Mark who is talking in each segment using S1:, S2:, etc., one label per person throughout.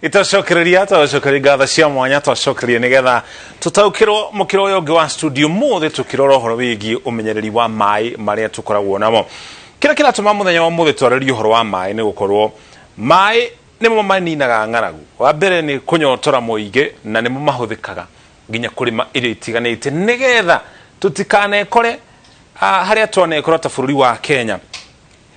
S1: Itacokereria twacokeria ngatho cia mwanya, twacokeria nigetha tutaukirwo mukiro uyu ungi wa studio muthe tukirora uhoro wigie umenyereri wa mai maria tukoragwo namo. Kira kiratuma muthenya wa muthe twaririe uhoro wa mai ni gukorwo mai nimo maninaga ng'aragu. Wa mbere ni kunyotora muingi, na nimo mahuthikaga nginya kurima irio itiganite, nigetha tutikanekore haria twanekora ta bururi wa Kenya.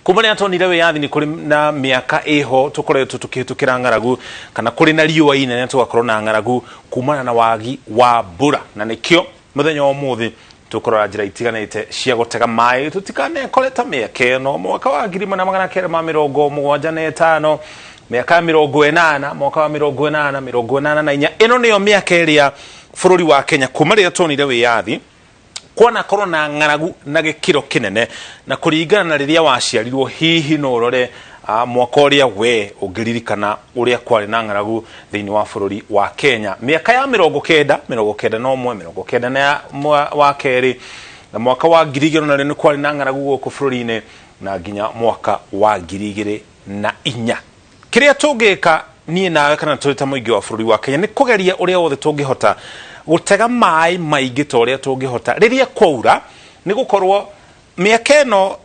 S1: Kuma rĩrĩa tuonire wĩyathi, nĩ kũrĩ na mĩaka ĩho tũkoretwo tũkĩhĩtũkĩra ng'aragu, kana kũrĩ na riũa inene tũgakorwo na ng'aragu kumana na wagi wa mbura, na nĩkĩo mũthenya wa ũmũthĩ tũkũrora njĩra itiganĩte cia gũtega maĩ tũtikanekore ta mĩaka ĩno, mwaka wa 1975, mĩaka ya 80, mwaka wa 80, 84. Ĩno nĩyo mĩaka ĩrĩa bũrũri wa Kenya kuma rĩrĩa tuonire wĩyathi kwanakorwo na ng'aragu na gĩkĩro kĩnene. Na kũringana na rĩrĩa waciarirwo, hihi no ũrore mwaka ũrĩa we ũngĩririkana ũrĩa kwarĩ na ng'aragu thĩinĩ wa bũrũri wa Kenya, mĩaka ya 90, 91, 90 na wa kerĩ, na mwaka wa 2000 narĩo nĩ kwarĩ na ng'aragu gũkũ bũrũri-inĩ, na nginya mwaka wa 2004. Kĩrĩa tũngĩka niĩ nawe kana tũrĩ ta mũingĩ wa bũrũri wa Kenya nĩ kũgeria ũrĩa wothe tũngĩhota gũtega maĩ maingĩ ta ũrĩa tũngĩhota rĩrĩa kwaura, nĩ gũkorwo mĩaka ĩno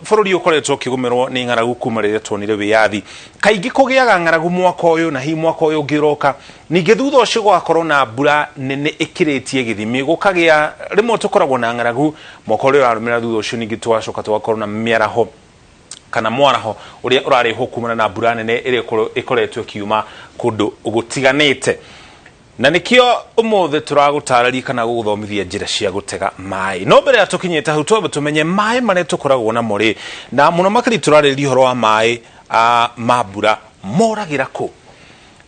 S1: bũrũri ũkoretwo ũkĩgũmĩrwo nĩ ng'aragu kuma rĩrĩa tuonire wĩyathi. Kaingĩ kũgĩaga ng'aragu mwaka ũyũ, na hihi mwaka ũyũ ũngĩ ũroka ningĩ thutha ũcio gũgakorwo na mbura nene ĩkĩrĩtie gĩthimi, gũkagĩa rĩmwe tũkoragwo na ng'aragu mwaka ũrĩa ũrarũmĩrĩra thutha ũcio, ningĩ tũgacoka tũgakorwo na mĩaraho kana mwaraho ũrĩa ũrarehwo kumana na mbura nene ĩrĩa ĩkoretwo ĩkiuma kũndũ gũtiganĩte. Na nĩkĩo ũmũthĩ tũragũtarĩria kana gũgũthomithia njĩra cia gũtega maĩ. No mbere ya tũkinyĩte hau, twambe tũmenye maĩ marĩa tũkoragwo namo rĩ, na mũno makĩria tũrarĩrĩria ũhoro wa maĩ ma mbura, moragĩra kũ?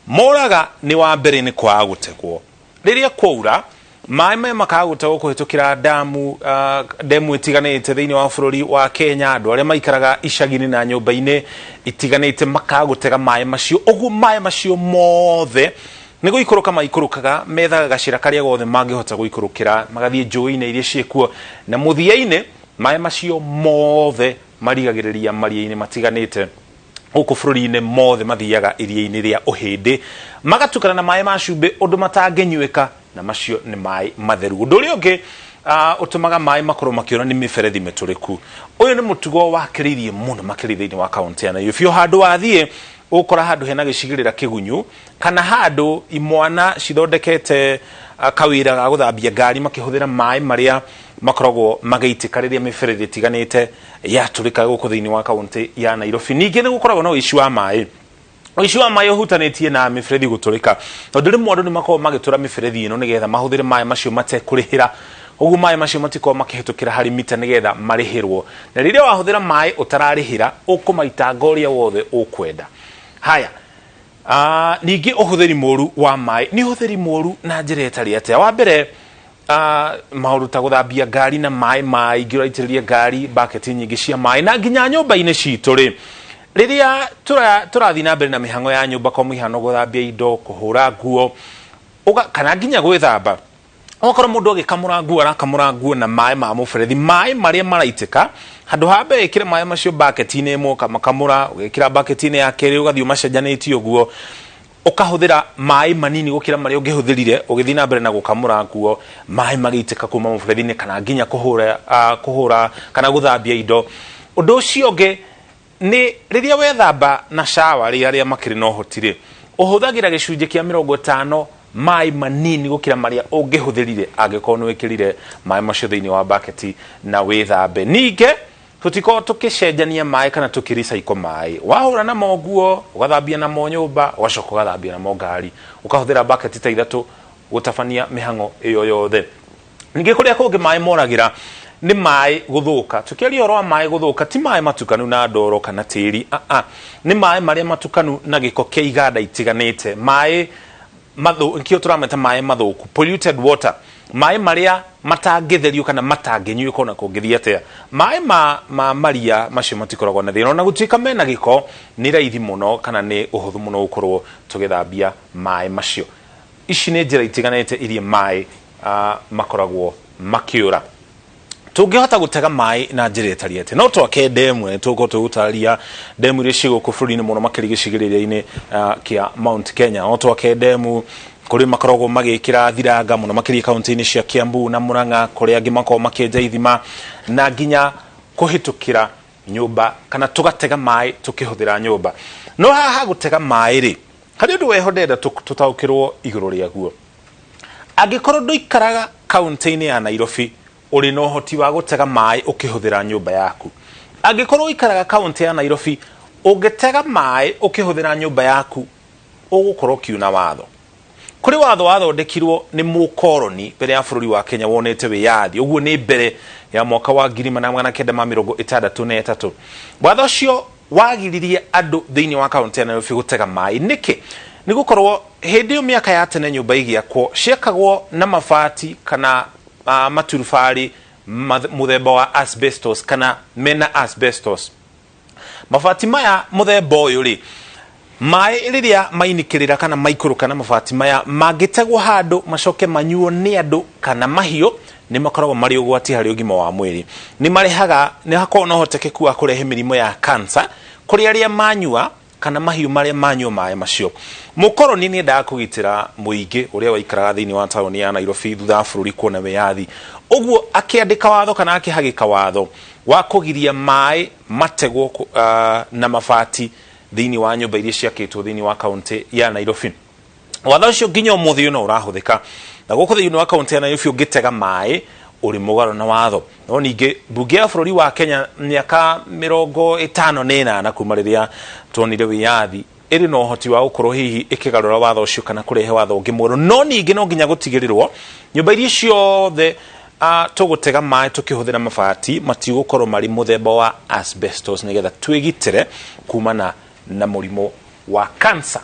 S1: Moraga nĩ wa mbere nĩ kwaga gũtegwo. Rĩrĩa kwaura, maĩ maya makaga gũtegwo kũhĩtũkĩra ndamu, ndemu itiganĩte thĩinĩ wa bũrũri wa Kenya. Andũ arĩa maikaraga icagi-inĩ na nyũmba-inĩ itiganĩte makaga gũtega maĩ macio. Ũguo maĩ macio mothe nĩ gũikũrũka maikũrũkaga, methaga gacĩra karĩa gothe mangĩhota gũikũrũkĩra, magathiĩ njũĩ-inĩ iria ciĩkuo, na mũthia-inĩ maĩ macio mothe marigagĩrĩria maria-inĩ matiganĩte gũkũ bũrũri-inĩ. Mothe mathiaga iria-inĩ rĩa Ũhĩndĩ, magatukana na maĩ ma cumbĩ ũndũ matangĩnyuĩka, na macio nĩ maĩ matheru. Ũndũ ũrĩa ũngĩ ũtũmaga maĩ makorwo makĩũra nĩ mĩberethi mĩtũrĩku. Ũyũ nĩ mũtugo wakĩrĩirie mũno makĩria thĩinĩ wa kaũntĩ ya Nairobi. O handũ wathiĩ ũgũkora handũ hena gĩcigĩrĩra kĩgunyu, kana handũ imwana cithondekete kawĩra ga gũthambia ngari makĩhũthĩra maĩ marĩa makoragwo magĩitĩka rĩrĩa mĩberethi ĩtiganĩte yatũrĩka gũkũ thĩinĩ wa kaũntĩ ya Nairobi. Ningĩ nĩ gũkoragwo na ũici wa maĩ. Ũici wa maĩ ũhutanĩtie na mĩberethi gũtũrĩka, tondũ rĩmwe andũ nĩ makoragwo magĩtũra mĩberethi ĩno nĩgetha mahũthĩre maĩ macio matekũrĩhĩra. Ũguo maĩ macio matikoragwo makĩhĩtũkĩra harĩ mita nĩgetha marĩhĩrwo, na rĩrĩa wahũthĩra maĩ ũtararĩhĩra, ũkũmaitanga ũrĩa wothe ũkwenda. Haya, ningĩ ũhũthĩri mũru wa maĩ nĩ ũhũthĩri mũru na njĩra ĩtarĩ atĩa? Wa mbere, maũndũ ta gũthambia ngari na maĩ maingĩ, ũraitĩrĩria ngari baketi nyingĩ cia maĩ, na nginya nyũmba-inĩ citũ rĩ, rĩrĩa tũrathiĩ na mbere na mĩhang'o ya nyũmba, kwa mũhiano gũthambia indo, kũhũra nguo, kana nginya gwĩthamba, ũgakora mũndũ agĩkamũra nguo, arakamũra nguo na maĩ ma mũberethi, maĩ marĩa maraitĩka. Handũ ha mbere ĩkĩre maĩ macio baketi-inĩ ĩmwe, ũkamakamũra, ũgekĩra baketi-inĩ ya kerĩ, ũgathiĩ ũmacenjanĩtie ũguo, ũkahũthĩra maĩ manini gũkĩra marĩa ũngĩhũthĩrire ũgĩthiĩ na mbere na gũkamũra nguo, maĩ magĩitĩka kuma mũberethi-inĩ, kana nginya kũhũra kana gũthambia indo. Ũndũ ũcio ũngĩ nĩ rĩrĩa wethamba na shower rĩ, arĩa makĩrĩ na ũhoti rĩ, ũhũthagĩra gĩcunjĩ kĩa 50 maĩ manini gũkĩra marĩa ũngĩhũthĩrire angĩkorwo nĩ wĩkĩrire maĩ macio thĩinĩ wa baketi na wĩthambe. Ningĩ tũtikorwo tũkĩcenjania maĩ kana tũkĩ-recycle maĩ. Wahũra namo nguo, ũgathambia namo nyũmba, ũgacoka ũgathambia namo ngari, ũkahũthĩra baketi ta ithatũ gũtabania mĩhang'o ĩyo yothe. Ningĩ kũrĩa kũngĩ maĩ moragĩra nĩ maĩ gũthũka. Tũkĩaria ũhoro wa maĩ gũthũka, ti maĩ matukanu na ndoro kana tĩri, aa, nĩ maĩ marĩa matukanu na gĩko kĩa iganda itiganĩte, maĩ nĩkĩo tũrameta maĩ mathũku, polluted water, maĩ marĩa matangĩtherio kana matangĩnyuĩka ona kũngĩthiĩ atĩa. Maĩ ma maria macio matikoragwo na thĩna, ona gũtuĩka mena gĩko, nĩ raithi mũno kana nĩ ũhũthũ mũno gũkorwo tũgĩthambia maĩ macio. Ici nĩ njĩra itiganĩte iria maĩ makoragwo makĩũra. Tũngĩhota gũtega maĩ na njĩra ĩtariĩ atĩa? No twake ndemu, na nĩtũgũkorwo tũgĩgũtarĩria ndemu iria ciĩ gũkũ bũrũri-inĩ mũno makĩria gĩcigĩrĩra-inĩ kĩa Mount Kenya. No twake ndemu kũrĩ makoragwo magĩkĩra thiranga mũno makĩria kaunti-inĩ cia Kiambu na Murang'a, kũrĩa angĩ makoragwo makĩenja ithima na nginya kũhĩtũkĩra nyũmba kana tũgatega maĩ tũkĩhũthĩra nyũmba. No haha ha gũtega maĩ rĩ, harĩ ũndũ weho ndĩrenda tũtaũkĩrwo igũrũ rĩaguo. Angĩkorwo ndũikaraga kaunti-inĩ ya Nairobi, ũrĩ na ũhoti wa gũtega maĩ ũkĩhũthĩra nyũmba yaku. Angĩkorwo ũikaraga kaunti ya Nairobi, ũngĩtega maĩ ũkĩhũthĩra nyũmba yaku, ũgũkorwo ũkiuna watho. Kũrĩ watho wathondekirwo nĩ mũkoroni mbere ya bũrũri wa Kenya wonete wĩyathi, ũguo nĩ mbere ya mwaka wa 1963. Watho ũcio wagiririe andũ thĩinĩ wa kaunti ya Nairobi gũtega maĩ. Nĩkĩ? Nĩ gũkorwo hĩndĩ ĩyo mĩaka ya tene nyũmba igĩakwo ciakagwo na mabati kana maturubarĩ mũthemba wa asbestos kana mena asbestos. Mabati maya mũthemba ũyũ rĩ, maĩ rĩrĩa mainĩkĩrĩra kana maikũrũka na mabati maya mangĩtegwo handũ macoke manyuo nĩ andũ kana mahiũ nĩ makoragwo marĩ ũgwati harĩ ũgima wa mwĩrĩ. Nĩ marehaga, nĩ hakoragwo na ũhotekeku wa kũrehe mĩrimũ ya cancer kũrĩ arĩa manyua kana mahiũ marĩa manyua maĩ macio. Mũkoroni nĩ endaga kũgitĩra mũingĩ ũrĩa waikaraga thĩinĩ wa taũni ya Nairobi thutha wa bũrũri kuona wĩyathi. Ũguo akĩandĩka watho kana akĩhagĩka watho wa kũgiria maĩ mategwo na mabati thĩinĩ wa nyũmba iria ciakĩtwo thĩinĩ wa kaũntĩ ya Nairobi. Watho ũcio nginya ũmũthĩ ũyũ no ũrahũthĩka. Na gũkũ thĩinĩ wa kaũntĩ ya Nairobi ũngĩtega maĩ ũrĩ mũgarũ na watho. No ningĩ mbunge ya bũrũri wa Kenya mĩaka 58 kuma rĩrĩa tuonire wĩyathi ĩrĩ na ũhoti wa gũkorwo hihi ĩkĩgarũra watho ũcio kana kũrehe watho ũngĩ mwerũ. No ningĩ no nginya gũtigĩrĩrwo nyũmba iria ciothe tũgũtega maĩ tũkĩhũthĩra mabati matigũkorwo marĩ mũthemba wa asbestos nĩgetha twĩgitĩre kumana na mũrimũ wa cancer.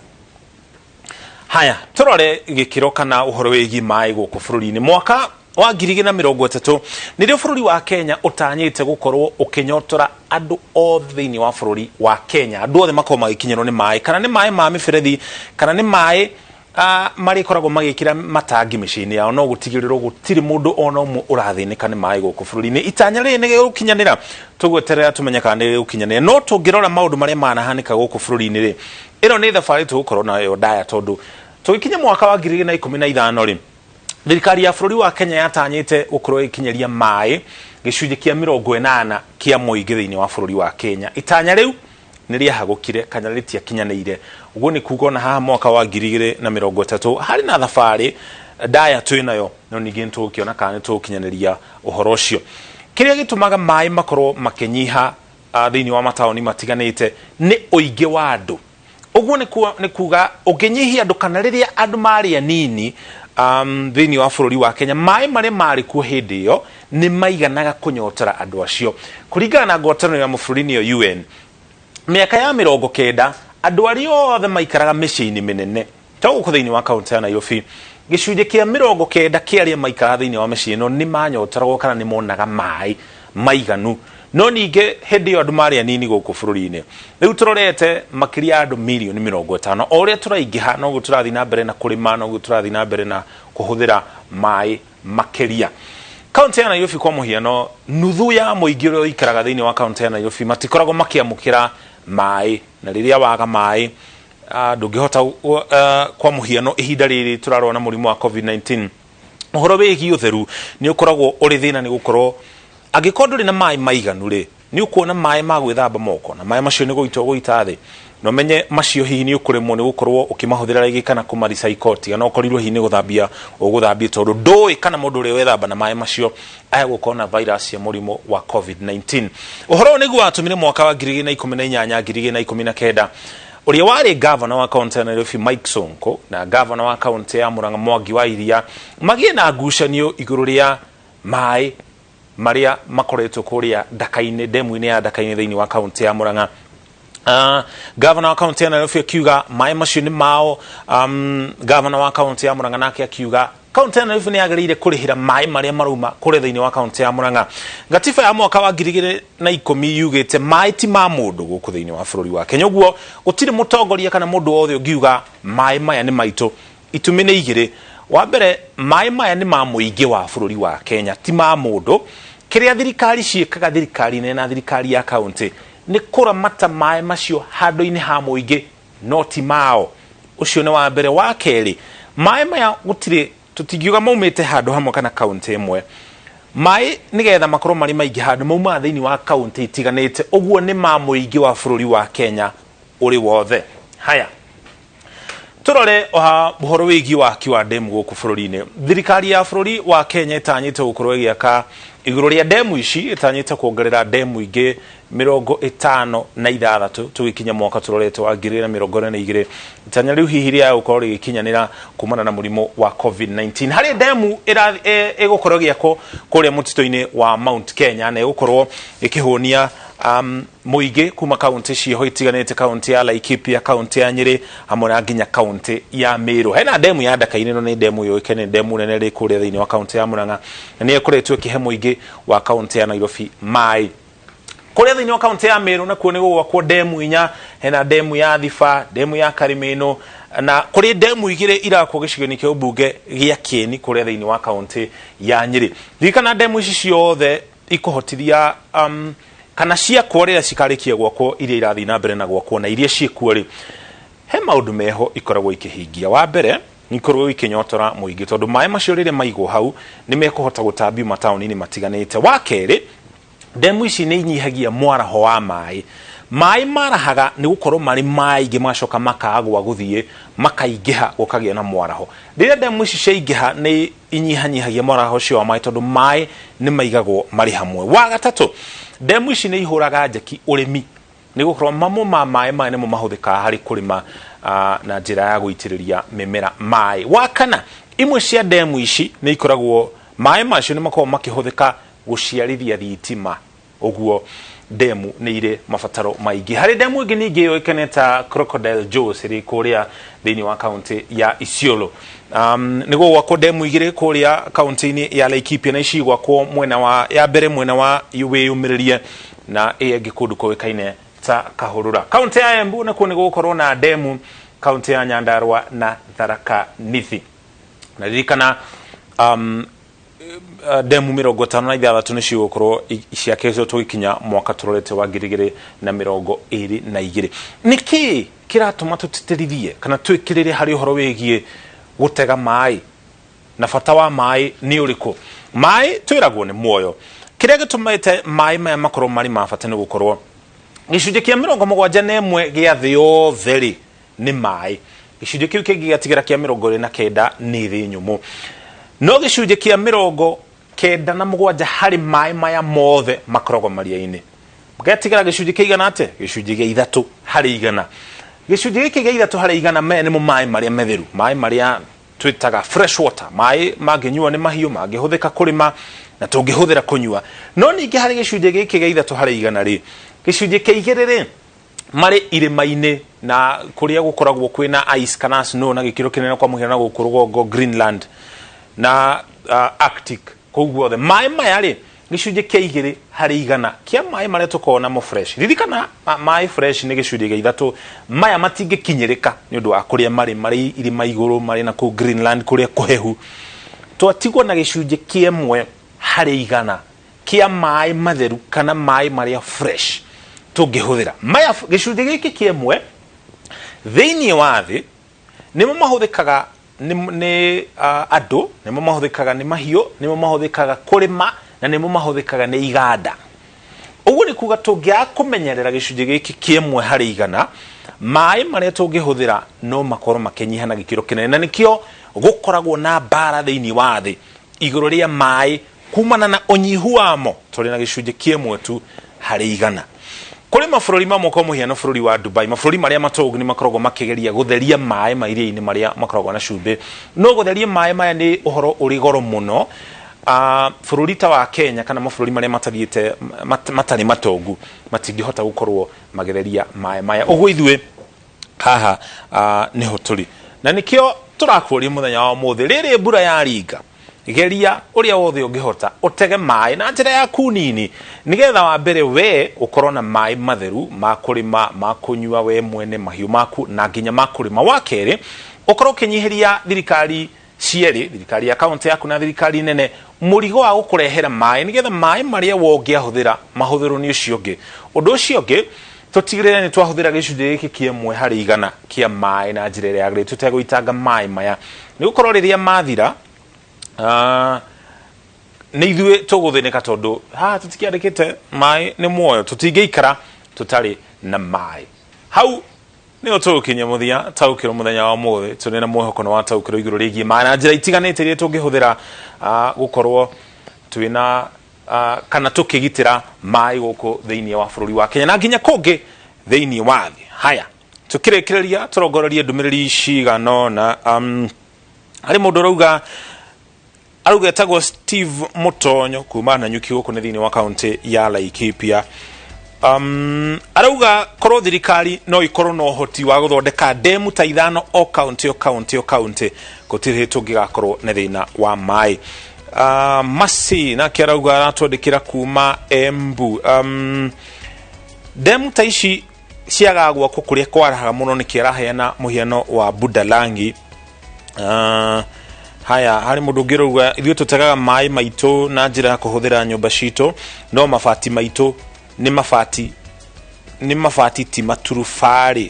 S1: Haya, tũrore gĩkĩro kana ũhoro wĩgiĩ maĩ gũkũ bũrũri-inĩ. Mwaka wa 2030 nĩrĩo bũrũri wa Kenya ũtanyĩte gũkorwo ũkĩnyotora andũ othe thĩinĩ wa bũrũri wa Kenya. Andũ othe makorwo magĩkinyĩrwo nĩ maĩ, kana nĩ maĩ ma mĩberethi, kana nĩ maĩ marĩkoragwo magĩkĩra matangi mĩciĩ-inĩ yao, no gũtigĩrĩrwo gũtirĩ mũndũ ona ũmwe ũrathĩnĩka nĩ maĩ gũkũ bũrũri-inĩ. Itanya rĩrĩ nĩ rĩgũkinyanĩra? Tũgweterera tũmenye kana nĩ rĩgũkinyanĩra. No tũngĩrora maũndũ marĩa manahanĩka gũkũ bũrũri-inĩ rĩ, ĩno nĩ thabarĩ tũgũkorwo nayo ndaya, tondũ tũgĩkinya mwaka wa 2015 rĩ, thirikari ya bũrũri wa Kenya yatanyĩte gũkorwo ĩgĩkinyĩria maĩ gĩcunjĩ kĩa 80 kĩa mũingĩ thĩinĩ wa bũrũri wa Kenya. Itanya rĩu nĩ rĩahagũkire kana rĩtiakinyanĩire. Ũguo nĩ kuga ona haha mwaka wa 2030 harĩ na thabarĩ ndaya twĩ nayo, no ningĩ nĩ tũgũkĩona kana nĩ tũgũkinyanĩria ũhoro ũcio. Kĩrĩa gĩtũmaga maĩ makorwo makĩnyiha thĩinĩ wa mataũni matiganĩte nĩ ũingĩ wa andũ. Ũguo nĩ kuga ũngĩnyihia andũ kana rĩrĩa andũ marĩ anini thĩinĩ wa bũrũri wa Kenya, maĩ marĩa marĩ kuo hĩndĩ ĩyo nĩ maiganaga kũnyotera andũ acio. Kũringana na ngwatanĩro ya mabũrũri nĩyo UN, mĩaka ya 90 andũ arĩa othe maikaraga mĩciĩ-inĩ mĩnene to gũkũ thĩinĩ wa kaunti ya Nairobi, gĩcunjĩ kĩa 90 kĩa arĩa maikaraga thĩinĩ wa mĩciĩ ĩno nĩ manyotoragwo kana nĩ monaga maĩ maiganu. No ningĩ hĩndĩ ĩyo andũ marĩ anini gũkũ bũrũri-inĩ. Rĩu tũrorete makĩria ya andũ mirioni 50. O ũrĩa tũraingĩha noguo tũrathiĩ na mbere na kũrĩma, noguo tũrathiĩ na mbere na kũhũthĩra maĩ makĩria. Kaunti ya Nairobi kwa mũhiano, nuthu ya mũingĩ ũrĩa ũikaraga thĩinĩ wa kaunti ya Nairobi matikoragwo makĩamũkĩra maĩ, na rĩrĩa waga maĩ ndũngĩhota kwa mũhiano ihinda rĩrĩ tũrarũa na mũrimũ wa COVID-19, ũhoro wĩgiĩ ũtheru nĩ ũkoragwo ũrĩ thĩna, nĩ gũkorwo angĩkorwo ndũrĩ na maĩ maiganu rĩ, nĩ ũkuona maĩ ma gwĩthamba moko, na maĩ macio nĩ gũita ũgũita thĩ, na ũmenye macio hihi nĩ ũkũremwo nĩ gũkorwo ũkĩmahũthĩra rĩngĩ kana kũma recycle, tiga no ũkorirwo hihi nĩ gũthambia ũgũthambia, tondũ ndũĩ kana mũndũ ũrĩa wethamba na maĩ macio aya gũkorwo na virus ya mũrimũ wa COVID-19. Ũhoro ũyũ nĩguo watũmire mwaka wa 2018 2019 ũrĩa warĩ gavana wa kaunti ya Nairobi Mike Sonko na gavana wa kaunti ya Murang'a Mwangi wa Iria magĩe na ngucanio igũrũ rĩa maĩ marĩa makoretwo kũrĩa Ndaka-inĩ, ndemu-inĩ ya Ndaka-inĩ thĩinĩ wa kaunti ya Murang'a. Gavana wa kaunti ya Nairobi akiuga maĩ macio nĩ mao. Gavana wa kaunti ya Murang'a nake akiuga kaunti ya Nairobi nĩ yagĩrĩire kũrĩhĩra maĩ marĩa marauma kũrĩa thĩinĩ wa kaunti ya Murang'a. Gatiba ya mwaka wa 2010 yugĩte maĩ ti ma mũndũ gũkũ thĩinĩ wa bũrũri wa Kenya, ũguo gũtirĩ mũtongoria kana mũndũ wothe ũngiuga maĩ maya nĩ maitũ. Itũmi nĩ igĩrĩ. Wa mbere, maĩ maya nĩ ma mũingĩ wa bũrũri wa Kenya, ti ma mũndũ. Kĩrĩa thirikari ciĩkaga, thirikari nene na thirikari ya kaunti, nĩ kũramata maĩ macio handũ-inĩ ha mũingĩ no ti mao. Ũcio nĩ wa mbere. Wa kerĩ, maĩ maya gũtirĩ tũtingiuga maumĩte handũ hamwe kana kaunti ĩmwe. Maĩ nĩgetha makorwo marĩ maingĩ handũ maumaga thĩinĩ wa kaunti itiganĩte, ũguo nĩ ma mũingĩ wa bũrũri wa Kenya ũrĩ wothe. Haya, Tũrore ũhoro wĩgiĩ waki wa ndemu gũkũ bũrũri-inĩ. Thirikari ya bũrũri wa Kenya ĩtanyĩte gũkorwo ĩgĩaka igũrũ rĩa ndemu ici, ĩtanyĩte kuongerera ndemu ingĩ 56 tũgĩkinya mwaka tũrorete wa 2022. Itanya rĩu hihi rĩa gũkorwo rĩgĩkinyanĩra kumana na mũrimũ wa COVID-19. Harĩ ndemu ĩgũkorwo ĩgĩakwo kũrĩa mũtitũ-inĩ wa Mount Kenya na ĩgũkorwo ĩkĩhũnia Mũingĩ kuma kaunti ciĩho itiganĩte, kaunti ya Laikipia, kaunti ya Nyĩrĩ hamwe na nginya kaunti ya Meru. Hena ndemu ya Ndakainĩ, ĩno nĩ ndemu yũĩkaine, nĩ ndemu nene ĩrĩ kũrĩa thĩinĩ wa kaunti ya Murang'a na nĩ ĩkoretwo ĩkĩhe mũingĩ wa kaunti ya Nairobi maĩ. Kũrĩa thĩinĩ wa kaunti ya Meru nakuo nĩ gũgwakwo ndemu inya, hena ndemu ya Thiba, ndemu ya Karimĩnũ na kũrĩ ndemu igĩrĩ irakwo gĩcigo-inĩ kĩa ũmbunge gĩa Kĩeni kũrĩa thĩinĩ wa kaunti ya Nyĩrĩ. Ririkana ndemu ici ciothe ikũhotithia kana ciakwo rĩrĩa cikarĩkia gwakwo iria irathiĩ na mbere na gwakwo na iria ciĩkuo rĩ, he maũndũ meho ikoragwo ikĩhingia. Wa mbere ikoragwo ikĩnyotora mũingĩ tondũ maĩ macio rĩrĩa maigwo hau nĩ mekũhota gũtambio mataũni-inĩ matiganĩte. Wa kerĩ, ndemu ici nĩ inyihagia mwaraho wa maĩ. Maĩ marahaga nĩ gũkorwo marĩ maingĩ magacoka makaga gwa gũthiĩ makaingĩha gũkagĩa na mwaraho. Rĩrĩa ndemu ici ciaingĩha nĩ inyihanyihagia mwaraho ũcio wa maĩ tondũ maĩ nĩ maigagwo marĩ hamwe. Wa gatatũ, ndemu ici nĩ ihũraga njeki ũrĩmi nĩ gũkorwo mamwe ma maĩ maya nĩmo mahũthĩkaga harĩ kũrĩma na njĩra ya gũitĩrĩria mĩmera maĩ. Wa kana, imwe cia ndemu ici nĩ ikoragwo maĩ macio nĩ makoragwo makĩhũthĩka gũciarithia thitima. Ũguo ndemu nĩ irĩ mabataro maingĩ. Harĩ ndemu ĩngĩ ningĩ yũĩkaine ta Crocodile Jaws ĩrĩ kũrĩa thĩinĩ wa kaunti ya Isiolo. Nĩ gũgwakwo ndemu igĩrĩ kũrĩa kaunti-inĩ ya Laikipia na ici igwakwo mwena wa ya mbere mwena wa wĩyũmĩrĩrie na ĩyo ĩngĩ kũndũ kũĩkaine ta Kahũrũra. Kaunti ya Embu nakuo nĩ gũgũkorwo na ndemu kaunti ya Nyandarua na Tharaka Nithi. Na ririkana ndemu 56 nĩ cigũkorwo ciakĩtwo tũgĩkinya mwaka tũrorete wa 2022. Nĩkĩ kĩratũma tũtĩtĩrithie kana twĩkĩrĩre harĩ ũhoro wĩgiĩ gũtega maĩ na bata wa maĩ nĩ ũrĩkũ? Maĩ twĩragwo nĩ muoyo. Kĩrĩa gĩtũmĩte maĩ maya makorwo marĩ ma bata nĩ gũkorwo gĩcunjĩ kĩa 71 gĩa thĩ yothe rĩ nĩ maĩ. Gĩcunjĩ kĩu kĩngĩ gĩatigara kĩa 29 nĩ thĩ nyũmũ. No gĩcunjĩ kĩa 97 harĩ maĩ maya mothe makoragwo maria-inĩ. Gĩatigara gĩcunjĩ kĩigana atĩa? Gĩcunjĩ gĩa 3%. Gĩcunjĩ gĩkĩ gĩa 3% maya nĩmo maĩ marĩa metheru, maĩ marĩa twĩtaga fresh water, maĩ mangĩnyuo nĩ mahiũ, mangĩhũthĩka kũrĩma na tũngĩhũthĩra kũnyua. No ningĩ harĩ gĩcunjĩ gĩkĩ gĩa 3% rĩ, gĩcunjĩ kĩa igĩrĩ rĩ, marĩ irĩma-inĩ na kũrĩa gũkoragwo kwĩna ice kana snow na gĩkĩro kĩnene kwa mũhiano gũkũ rũgongo Greenland na Arctic kũu guothe. Maĩ maya rĩ, gĩcunjĩ kĩa 2% kĩa maĩ marĩa tũkoragwo namo fresh. Ririkana maĩ fresh nĩ gĩcunjĩ gĩa ithatũ, maya matingĩkinyĩrĩka nĩ ũndũ wa kũrĩa marĩ, marĩ irĩma igũrũ, marĩ na kũu Greenland kũrĩa kũhehu. Twatigwo na gĩcunjĩ kĩa 1% kĩa maĩ matheru kana maĩ marĩa fresh tũngĩhũthĩra. Maya gĩcunjĩ gĩkĩ kĩa ĩmwe thĩinĩ wa thĩ nĩmo mahũthĩkaga nĩ, nĩ andũ, nĩmo mahũthĩkaga nĩ mahiũ, nĩmo mahũthĩkaga kũrĩma na nĩmo mahũthĩkaga nĩ iganda. Ũguo nĩ kuga tũngĩaga kũmenyerera gĩcunjĩ gĩkĩ kĩa 1%, maĩ marĩa tũngĩhũthĩra no makorwo makĩnyiha na gĩkĩro kĩnene, na nĩkĩo gũkoragwo na mbara thĩinĩ wa thĩ igũrũ rĩa maĩ kumana na ũnyihu wamo tũrĩ na gĩcunjĩ kĩa 1%. Kũrĩ mabũrũri mamwe kwa mũhiano bũrũri wa Dubai, mabũrũri marĩa matongu nĩ makoragwo makĩgeria gũtheria maĩ ma iria-inĩ marĩa makoragwo na cumbĩ. No gũtheria maĩ maya nĩ ũhoro ũrĩ goro mũno. Bũrũri ta wa Kenya kana mabũrũri marĩa matathiĩte matarĩ matongu matingĩhota gũkorwo magĩtheria maĩ maya. Ũguo ithuĩ haha nĩho tũrĩ na nĩkĩo tũrakũria mũthenya wa ũmũthĩ, rĩrĩ mbura yaringa geria ũrĩa wothe ũngĩhota ũtege maĩ na njĩra yaku nini nĩgetha wa mbere we ũkorwo na maĩ matheru ma kũrĩma, ma kũnyua we mwene, mahiũ maku na nginya ma kũrĩma. Wa kerĩ ũkorwo ũkĩnyihĩria thirikari cierĩ, thirikari ya kaunti yaku na thirikari nene, Mũrigo wa gũkũrehera maĩ nĩgetha maĩ marĩa we ũngĩahũthĩra mahũthĩrwo nĩ ũcio ũngĩ. Ũndũ ũcio ũngĩ, tũtigĩrĩre nĩ twahũthĩra gĩcunjĩ gĩkĩ kĩa ĩmwe harĩ igana kĩa maĩ na njĩra ĩrĩa yagĩrĩire tũtegũitanga maĩ maya, nĩ gũkorwo rĩrĩa mathira nĩ ithuĩ tũgũthĩnĩka tondũ haha tũtikĩandĩkĩte maĩ nĩ muoyo, tũtingĩikara tũtarĩ na maĩ. Hau nĩho tũgũkinyia mũthia taũkĩrwo mũthenya wa ũmũthĩ. Tũrĩ na mwĩhoko nĩ wataũkĩrwo igũrũ rĩgiĩ maĩ na njĩra itiganĩte iria tũngĩhũthĩra gũkorwo twĩna kana tũkĩgitĩra maĩ gũkũ thĩinĩ wa bũrũri wa Kenya na nginya kũngĩ thĩinĩ wa thĩ. Haya, tũkĩrĩkĩrĩria tũrongorerie ndũmĩrĩri cigana ũna. Harĩ mũndũ ũrauga arauga etagwo Steve Mutonyo kuma Nanyuki gũkũ nĩ thĩinĩ wa kaunti ya Laikipia. Arauga korwo thirikari no ikorwo na ũhoti wa gũthondeka ndemu ta ithano o kaunti o kaunti o kaunti, gũtirĩ hĩndĩ tũngĩgakorwo na thĩna wa maĩ. Masi nake arauga aratwandĩkĩra kuma Embu. Ndemu ta ici ciagaga gwakwo kũrĩa kwarahaga mũno nĩkĩ? Araheana mũhiano wa Budalangi. Haya, harĩ mũndũ ũngĩ ũrauga ithuĩ tũtegaga maĩ maitũ na njĩra ya kũhũthĩra nyũmba citũ, no mabati maitũ nĩ mabati nĩ mabati ti maturubarĩ.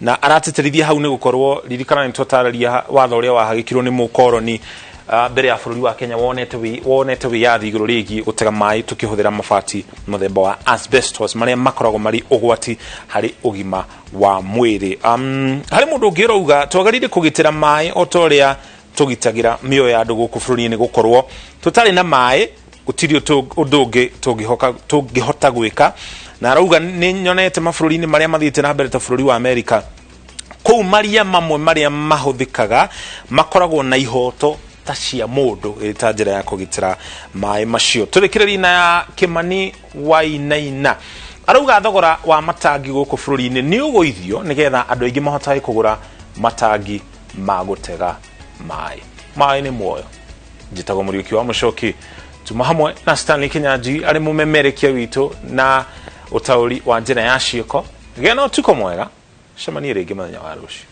S1: Na aratĩtĩrithia hau nĩ gũkorwo ririkana nĩ twatarĩria watho ũrĩa wahagĩkirwo nĩ mũkoroni mbere ya bũrũri wa Kenya wonete wonete wĩyathi igũrũ rĩgiĩ gũtega maĩ tũkĩhũthĩra mabati mũthemba wa asbestos marĩa makoragwo marĩ ũgwati harĩ ũgima wa mwĩrĩ. Harĩ mũndũ ũngĩ ũrauga twagĩrĩire kũgitĩra maĩ o ta ũrĩa tũgitagĩra mĩoyo ya andũ gũkũ bũrũri-inĩ, gũkorwo tũtarĩ na maĩ gũtirĩ ũndũ ũngĩ tũngĩhota gwĩka. Na arauga nĩ nyonete mabũrũri-inĩ marĩa mathiĩte na mbere ta bũrũri wa Amerika, kũu maria mamwe marĩa mahũthĩkaga makoragwo na ihoto ta cia mũndũ ĩrĩ ta njĩra ya kũgitĩra maĩ macio. Tũrĩkĩrĩrie na ya Kĩmani Wainaina, arauga thogora wa matangi gũkũ bũrũri-inĩ nĩ ũgũithio nĩgetha andũ aingĩ mahotage kũgũra matangi ma gũtega maĩ. Maĩ nĩ muoyo. Njĩtagwo Mũriũki wa Mũcoki, tuma hamwe na Stanley Kinyanjui arĩ mũmemerekia witũ na ũtaũri wa njĩra ya ciĩko. Gĩa na ũtukũ mwega, cemanie rĩngĩ mũthenya wa rũciũ.